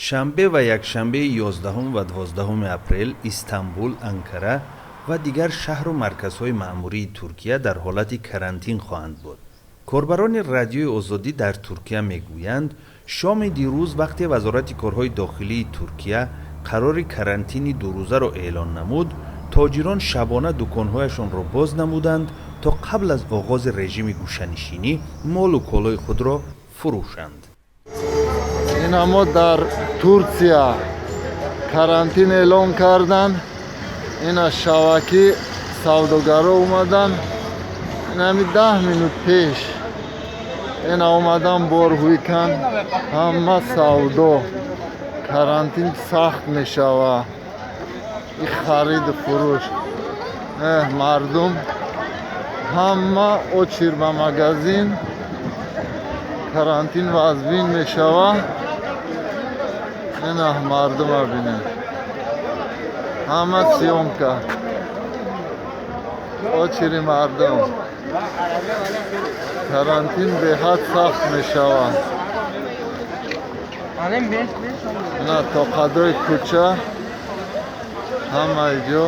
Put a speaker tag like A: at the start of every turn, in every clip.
A: Шанбе ва якшанбеи 11-ум ва 12-уми апрел Истанбул, Анкара ва дигар шаҳру марказҳои маъмурии Туркия дар ҳолати карантин хоҳанд буд. Корбарони Радиои Озодӣ дар Туркия мегӯянд, шоми дирӯз, вақте Вазорати корҳои дохилии Туркия қарори карантини дурӯзаро эълон намуд, тоҷирон шабона дуконҳояшонро боз намуданд, то қабл аз оғози режими гӯшанишинӣ молу колои худро фурӯшанд.
B: Инамо дар Турсия карантин эълон карданд. Ина шавакӣ савдогаро омадан, инами 10 минут пеш ина омадан, борҳуйкан, ҳама савдо. Карантин сахт мешава и хариду фурӯш. Мардум ҳама очередь ба магазин. Карантин вазнин мешава. Ина мардума бинед, ҳама съёмка, очередь мардум. Карантин беҳад сахт мешавад. Ина то қадои кӯча ҳамаи ҷо.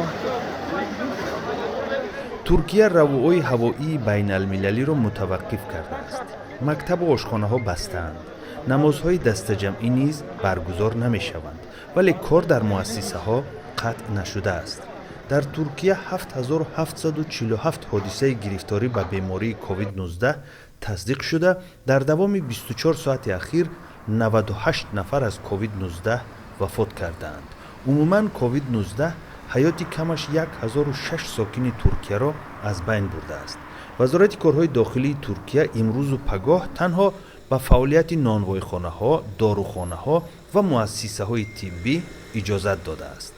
A: Туркия равуои ҳавоии байналмилалиро мутаваққиф кардааст. Мактабу ошхонаҳо бастаанд, намозҳои дастаҷамъӣ низ баргузор намешаванд, вале кор дар муассисаҳо қатъ нашудааст. Дар Туркия 7747 ҳодисаи гирифторӣ ба бемории COVID-19 тасдиқ шуда, дар давоми 24 соати ахир 98 нафар аз COVID-19 вафот кардаанд. Умуман, COVID-19 ҳаёти камаш 1006 сокини Туркияро аз байн бурдааст. Вазорати корҳои дохилии Туркия имрӯзу пагоҳ танҳо ба фаъолияти нонвойхонаҳо, дорухонаҳо ва муассисаҳои тиббӣ иҷозат додааст.